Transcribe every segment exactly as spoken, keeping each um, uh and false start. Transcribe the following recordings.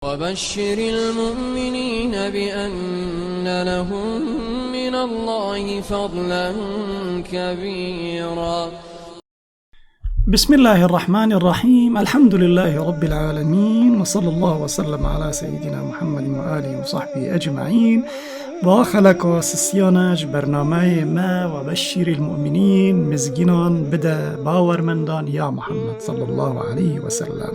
وبشر المؤمنين بأن لهم من الله فضلا كبيرا. بسم الله الرحمن الرحيم. الحمد لله رب العالمين. وصلى الله وسلم على سيدنا محمد وآله وصحبه أجمعين. Bi xeleka sisiyane ji bernameyê me Webeşşîrîl Mu'minîn, mizgînan bide bawermendan ya Muhammed sallallahu aleyhi ve sellem.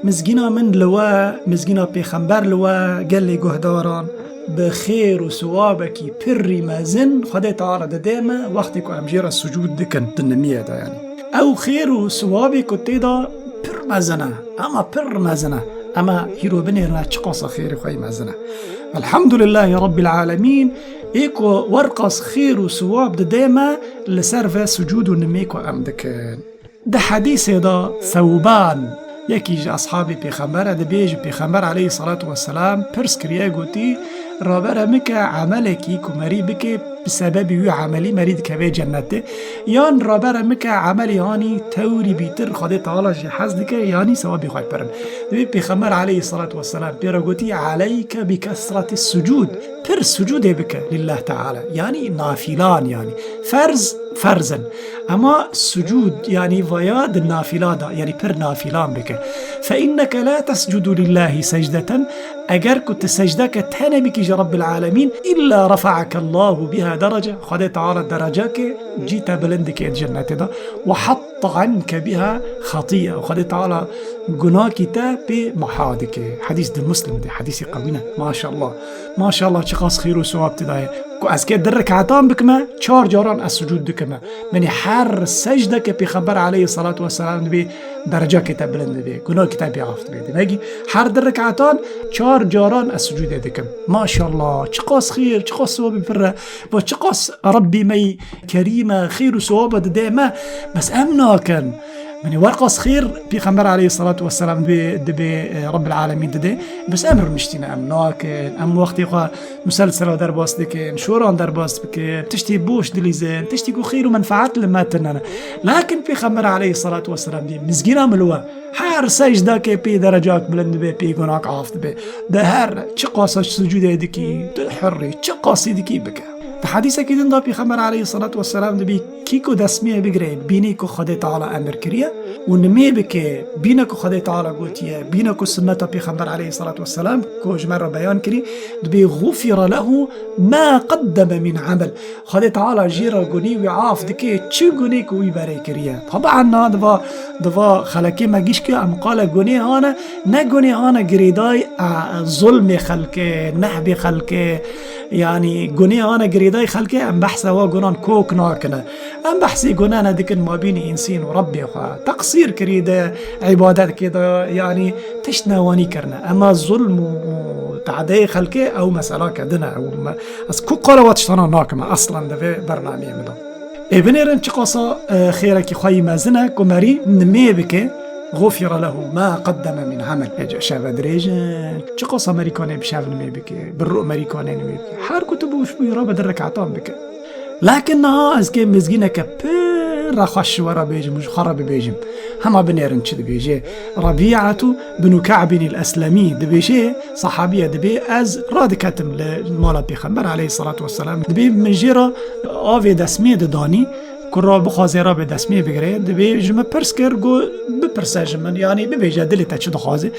Mizgîna min li we, mizgîna pêxember li we, gelê guhdaran, bi xêr û siwabekî pirrî mezin Xwedê Teala dide me, wextê ku em jê re sucûd dikin, di nimiyê de yanî. Ew xêr û siwabê ku tê de pir mezin e, ama pir mezin e. Ema hîro binêrine çiqasa xêrê xwe yî mezin e. Elhamdulillahî Rabbil Alemîn, ê ku werqas xêr û siwab dide me li ser ve sucûd û nimê ku em dikin. Di hedîsê de Sewban, yekî ji eshabê Pêxember e, dibêje, Pêxember aleyhissalatu vesselam pirs kiriye, gotî, Rabere min ke emelekî ku merî bike, bi sebebî wî emelî merî dikeve cennetê, yan Rabere min ke emelî hanî tewrî bîtir Xwedê Teala jê hez dike, yanî sewabî xwe pir in. Dibê Pêxember aleyhissalatu vesselam pê re gotî, Aleyke bi kesreti sucûd, pir sucûdê bike lillah Teala, yanî nafîlan yanî. Ferz, ferz in. Ema sucûd, yanî vaya di nafîla de, yanî pir nafîlan bike. Fe inneke la tescudu lillahi secdeten, eger ku tu secdeke tenê bikî ji Rabbil Alemîn, illa refaeke Allahu biha derece, Xwedê Teala dereceke cî te bilind dike di cennetê de. Ve hatta anke biha xatiye, Xwedê Teala gunakî te pê meha dike. Hedîs di Muslim de, hedîsê qewî ne. Maşallah. Maşallah, çiqas xêr û siwab tê de ye. Ku ez kê di rekatan bikime, çar caran ez sucûd dikime. Menî her secdeke Pêxember aleyhissalatu vesselam dibê derecakê te bilind dibe, gunakî te bê af dibe. Demekî her di rekatan çar caran ez sucûdê dikim. Maşallah, çiqas xêr, çiqas siwabî pir e. Ve çiqas Rabbî me yî kerîm e, xêr û siwaba dide me, bes em nakin. Menî werqas xêr Pêxember aleyhissalatu vesselam dibê, dibê, e, Rabbil Alemîn dide. Bes em rûniştîne, em nakin. Em wextê xwe muselsela derbas dikin, şoran derbas bikin, tiştê boş dilîzin, tiştê ku xêr û menfaet li me tine ne. Lakin Pêxember aleyhissalatu vesselam dê mizgîna min li we her secdakê pê derecak bilind dibe, pê gunak af dibe. Di her çiqasa sucûdê dikî, tu hurrî, çiqasî dikî bike. Di hedîsekî din de Pêxember aleyhissalatu vesselam dibê, kî ku destmiyê bigire, bînî ku Xwedê Teala emir kiriye û nimê bike, bîne ku Xwedê Teala gotiye, bîne ku sunneta Pêxember aleyhissalatu vesselam ku ji me re beyan kirî, dibê, "Gufira lehu ma qaddeme min amel." Xwedê Teala jê re gunî wî af dike, çi gunê ku wî berê kiriye. Taban na diva, diva xelekê me gişkiya em qale gunê hane, ne gunê hane girêdayî, e, zulmê xelkê, nehbê xelkê, yanî gunê hane girêdayî xelkê, em behsa wa gunan kok nakine. Em behsê gune ne dikin mabînî însîn û Rebbê xwe. Teqsîr kirî di îbadetkê de, yanî tişt newanî kirine. Ema zulm û, û tadeyê xelkê ew meselake din e. Ew me-, ez ku qala wa tiştana nakime, eslan di vê bernameyê min de. Ê binêrin çiqasa, e, xêrekî xwe yî mezin e ku merî nimê bike, gufira lehu ma qaddeme min amel. Ê, şeve dirêj e, çiqasa merî kanê bi şev nimê bike, bi rû merî kanê nimê bike. Her ku tu boş bûyî rabe di rekatan bike. Lakin niha ez kê mizgîneke pir re xweş ji we re bêjim û ji xwe re bibêjim. Hema binêrin çi dibêje. Rebî'etu binu Ka'bin el-Eslemî dibêje, sahabiye dibê, ez radiketim li mala Pêxember aleyhissalatu vesselam. Dibê min jê re avê destmê didanî, ku ra bixwaze rabe destmê bigire. Dibê ji min pirs kir, got, bipirse ji min, yanî bibêje dilê te çi dixwaze.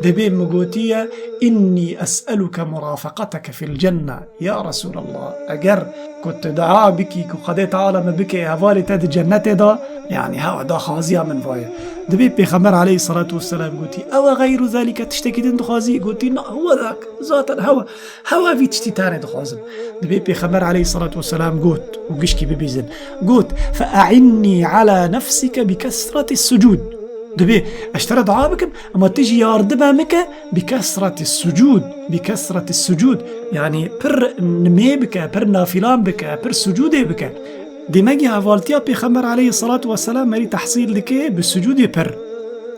Dibê min gotiye, "Innî es'eluke murafaqateke fil cenne." Ya Resûlallah, eger ku tu dua bikî ku Xwedê Teala me bike hevalê te di cennetê de, yanî hewa daxwaziya min vaye. Dibê Pêxember aleyhissalatu vesselam gotî, "Ewe xeyru zalîke, tiştekî din dixwazî?" Gotî, "Na, hewe dak, zaten hewe, hewe vî tiştî tenê dixwazim." Dibê Pêxember aleyhissalatu vesselam got û gişkî bibîzin, got, "Fe e'innî ala nefsike bi kesreti sucûd." Dibê, ez ji te re dua bikim, ema tu jî yardime min ke bi kesreti sucûd, bi kesreti sucûd. Yanî pir nimê bike, pir nafilan bike, pir sucûdê bike. Demekî hevaltiya Pêxember aleyhissalatu vesselam merî tehsîl dike bi sucûdê pir.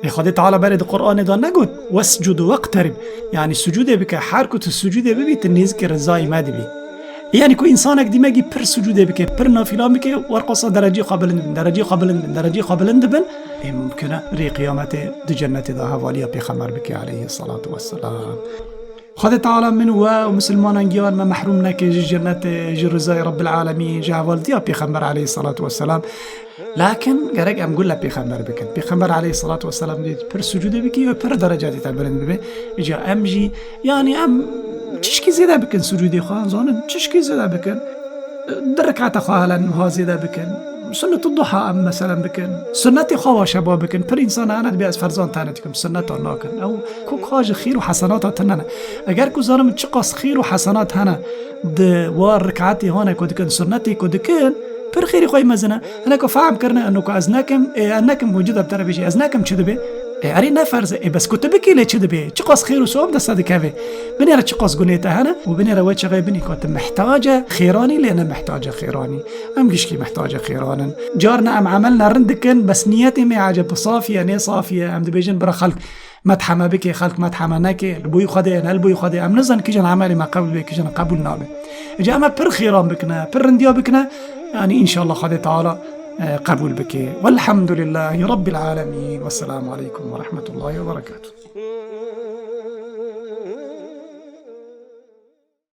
Ê Xwedê Teala berê di Qur'anê de negot, "Wescud weqterib." Yanî sucûdê bike, her ku tu sucûdê bibî, tu nêzikî rizayî me dibî. Yani ku însanek dîmegî pir sucûdê bike, pir nafilan bike, werqasa derecî xwe bilind bin, derecî xwe bilind bin, derecî xwe bilind bin, ê mumkin e rê qiyametê di cennetê de hevaliya pêxember bike aleyhi salatu vesselam. Xwedê Teala min we û misilmanan giyan me mehrûm neke ji cennetê, ji rizayê Rabbil Alemîn, ji hevaltiya Pêxember aleyhi salatu vesselam. Lakin gerek em gul le Pêxember bikin. Pêxember aleyhi salatu vesselam dê pir sucûdê bikî û pir derecatê te bilind bibe. Îca em jî, yani em çişkî zêde bikin sucûdê xwe, zanin çişkî zêde bikin. Di rekata xwe helen wiha zêde bikin. Sunnetu duha em meselen bikin. Sunnetê xwe wa şeba bikin. Pir însan hene dibê ez ferzan tane dikim, sunneta nakin. Ew ku ka ji xîr û hesenata tune ne. Eger ku zanim çiqas xîr û hesenat hene di wa rekatê hane ku dikin, sunnetê ku dikin, pir xêrî xwe yî mezin e. Hene ku fehm kirine, eno ku ez nekim, ê, ez nekim, wicûda bi te re bêjî, ez nekim çi dibe? Ê, erê ne ferz e. Ê, bes ku tu bikî lê çi dibe? Çiqas xêr û sewab desta dikeve? Binêre çiqas gunê te hene û binêre we çaxê binî ku tu mihtace xêranî lê ne mihtace xêranî. Em gişkî mihtace xêran in. Carna em emel nerin dikin, bes niyetê me eceb safî ye, nê safî ye. Em dibêjin bira xelk metheme bike, xelk metheme neke, li boyî Xwedê ye, ne li boyî Xwedê. Em nizan kîjan emelê me qebûl bê, kîjan qebûl nabe. Îca em pir xêran bikine, pir rindiya bikine, yani înşallah Xwedê Teala, e, qebûl bike. Welhamdulillahî Rabbil Alemîn. Wesselamu aleykum ve rahmetullahi ve berekatuh.